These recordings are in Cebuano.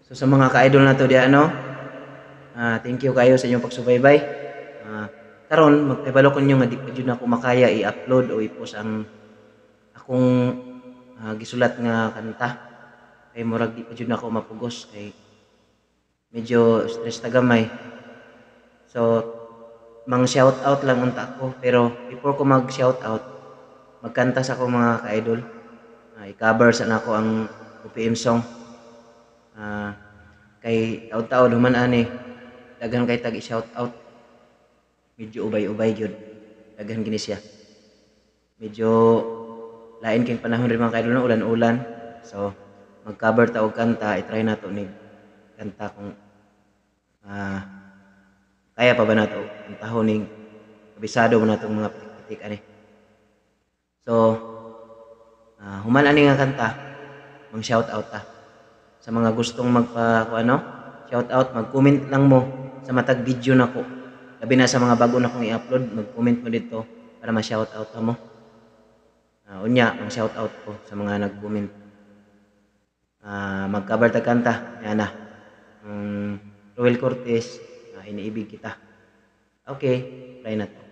So sa mga ka-idol nato diha, no, thank you kayo sa inyong pagsubaybay. Karon magpahibalo ko ninyo nga di pa jud nako makaya i-upload o i-post ang akong gisulat nga kanta kay murag di pa jud nako mapugos kay medyo stress ta gamay. So mang shout out lang unta ko, pero before ko mag shout out, magkanta sa ako mga ka-idol. I-cover sa nako ang OPM song. Kay taod-taod human ani daghan kay tag i-shout out. Medyo ubay-ubay gyud. Daghan gini siya. Medyo lain kay panahon rin mga ka-idol, no, ulan-ulan. So mag-cover ta og kanta, i-try nato ni kanta kung kaya pa ba nato kantahon ning kabisado mo natong mga pitik-pitik ani. So human ani nga kanta, mang shout out ta sa mga gustong magpa kung ano, shout out, mag-comment lang mo sa matag video nako. Labi na sa mga bago na kong i-upload, mag-comment mo dito para ma-shout out mo. Unya, mang shout out ko sa mga nag-comment. Mag-cover ta kanta, yan na. Ruel Cortez, Iniibig Kita. Okay, try na to.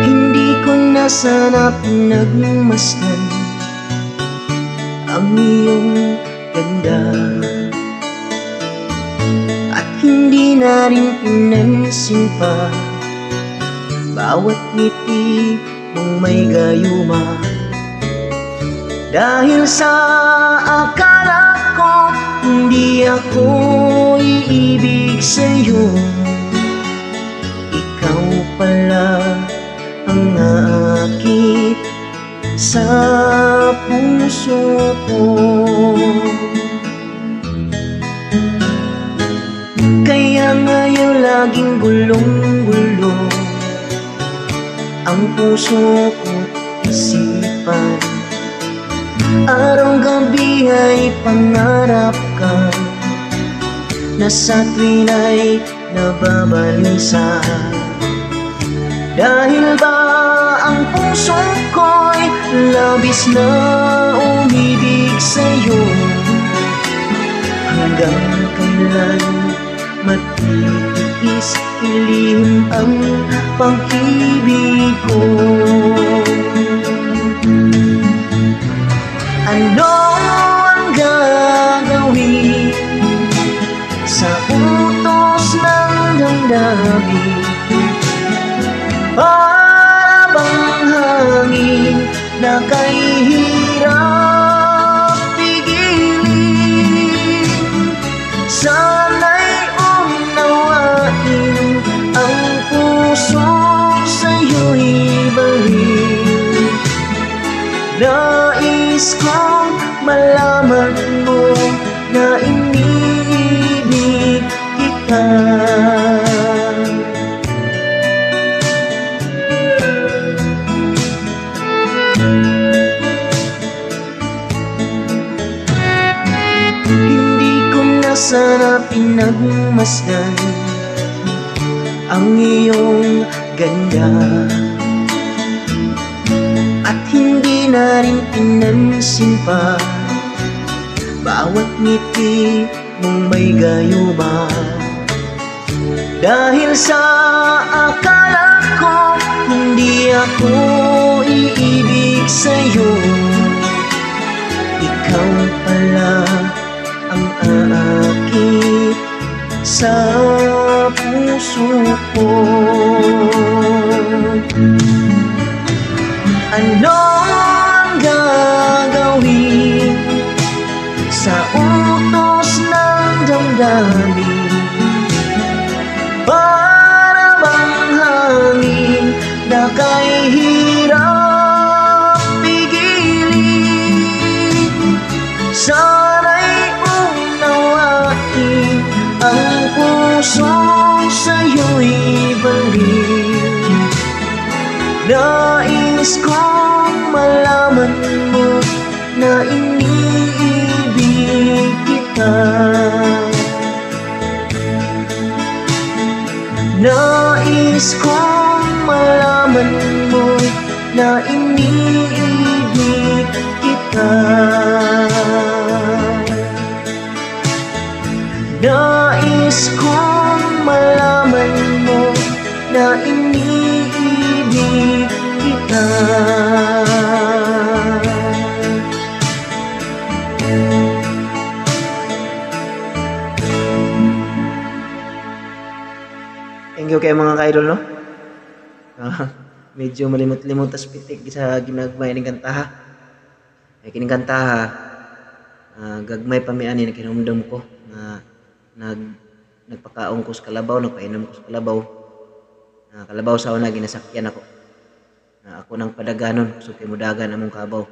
Hindi ko na sana pinagmasdan ang iyong ganda, at hindi na rin pinansin pa bawat ngiti mong may gayuma. Dahil sa akala ko hindi ako iibig sa'yo, ikaw pala ang aakit sa puso ko. Kaya ngayon laging gulong-gulo ang puso ko't isipan. Araw-gabi ay pangarap ka na sa tuwin ay nababalisa. Dahil ba ang puso ko'y labis na umibig sa'yo, hanggang kailan matitiis ilihim ang pag-ibig ko? Ano ang gagawin sa utos ng damdamin? Para bang hangin na kay hirap pigilin, sana'y unawain ang pusong sa'yo'y baliw. Nais kong malaman mo na iniibig kita. Hindi ko na sana pinagmasdan ang iyong ganda, at hindi na rin pinansin pa bawat ngiti mong may gayuma. Dahil sa akala ko hindi ako iibig sa'yo, ikaw pala ang aakit sa puso ko. Ano ang gagawin sa utos ng damdamin? Para bang hangin na kay hirap pigilin, sana'y unawain ang pusong sa'yo'y baliw. Nais kong malaman mo na iniibig kita. Nais kong malaman mo na iniibig kita. Nais kong malaman mo na iniibig kita. Thank you kay mga ka-idol, no? Medyo malimot-limot tas pitik sa ginagmay ning kantaha. Ay kining kantaha, gagmay pa mi ani nakinumdum ko nga nagpakaong ko sa kalabaw, nagpainom ko sa kalabaw. Kalabaw sa una ginasakyan ako. Ako nang padaganon kusog kay mudagan among kabaw.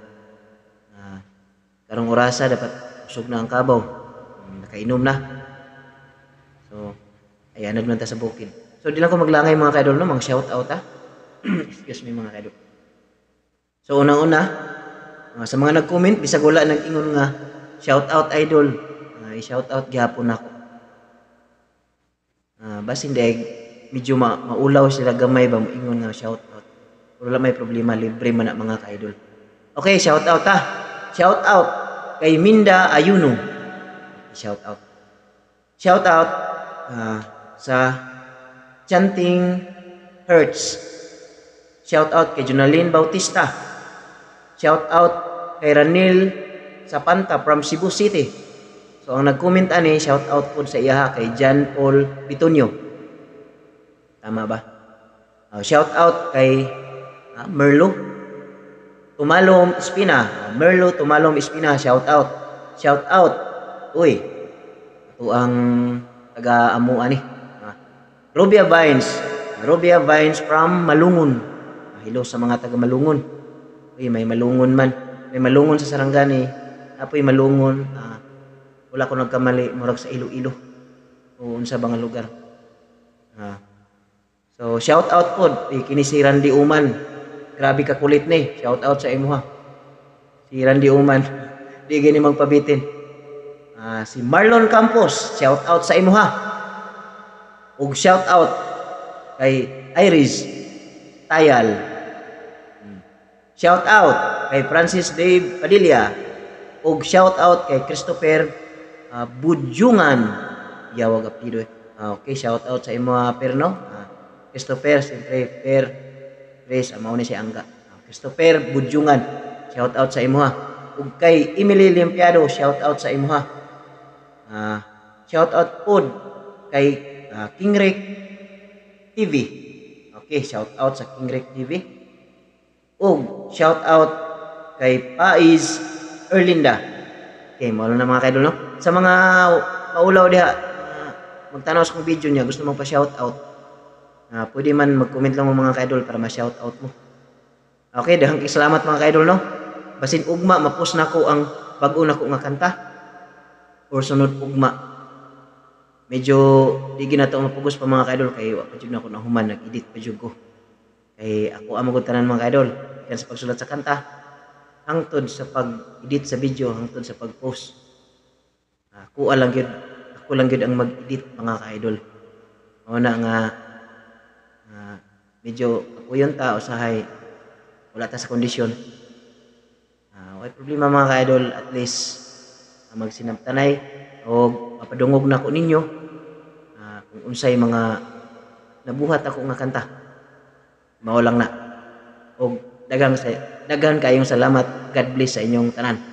Karong orasa dapat kusog na ang kabaw. Nakainom na. So ayan man ta sa bukid. So di lang ko maglangay mga ka-idol, no, mang shout out ha. Excuse me mga ka-idol. So unang-una, sa mga nag-comment bisag wala nag-ingon nga shout out idol, i-shout out gihapon nako. Basin deg medyo maulaw sila gamay ba moingon nga shout out. Pero wala may problema, libre man na mga ka-idol. Okay, shout out ha. Shout out kay Minda Ayuno. Shout out. Shout out sa Chanting Hertz. Shout out kay Jonalyn Bautista. Shout out kay Ranil Sapanta from Cebu City. So ang nag-comment ani, shout out po sa iyaha kay John Paul Bitonio. Tama ba? Shout out kay Merlo Tumalom Espina. Merlo Tumalom Espina, shout out. Shout out. Uy. Ito ang taga-amo ani. Rubia Vines. Rubia Vines from Malungon. Hello sa mga taga Malungon. Uy, may Malungon man. May Malungon sa Sarangani. Apoy Malungon. Wala ko nagkamali, murag sa Iloilo o unsa ba nga lugar. So shout out pod kini si Randy Uman. Grabe ka kulit ni. Shout out sa imuha. Si Randy Uman. Di gini magpabitin. Si Marlon Campos, shout out sa imuha. Ug shout out kay Iris Tayal. Shout out kay Francis Dave Padilla. Ug shout out kay Christopher Budyungan. Yawag apelyido. Okay, shout out sa imo per, no? Christopher, siyempre per Chris, mao ni si Angga. Christopher Budyungan, shout out sa imo. Ug kay Emily Limpiado, shout out sa imo. Shout out pod kay King Rick TV. Okay, shout out sa King Rick TV. Ug shout out kay Paiz Erlinda. Okay, mao na mga kaidol, no? Sa mga maulaw diha, magtanaw sa kong video niya, gusto mong pa-shout out, pwede man mag-comment lang mo mga kaidol para ma-shout out mo. Okay, daghang salamat mga kaidol, no? Basin ugma ma-post nako ang bag-o nako nga kanta or sunod ugma. Medyo di gina to mapugos pa mga kaidol kay wa pa jud nako nahuman, nag-edit pa jud ko. Kay ako ang magud tanan mga kaidol, gikan sa pagsulat sa kanta hangtod sa pag-edit sa video, hangtod sa pag-post. Ako lang gyud ang mag-edit mga kaidol. Mao na nga medyo kapuyon ta usahay wala ta sa kondisyon. Way problema mga kaidol, at least magsinabtanay o mapadungog na ko ninyo kung unsay mga nabuhat ako nga kanta. Mao lang na. Og daghan kayong salamat. God bless sa inyong tanan.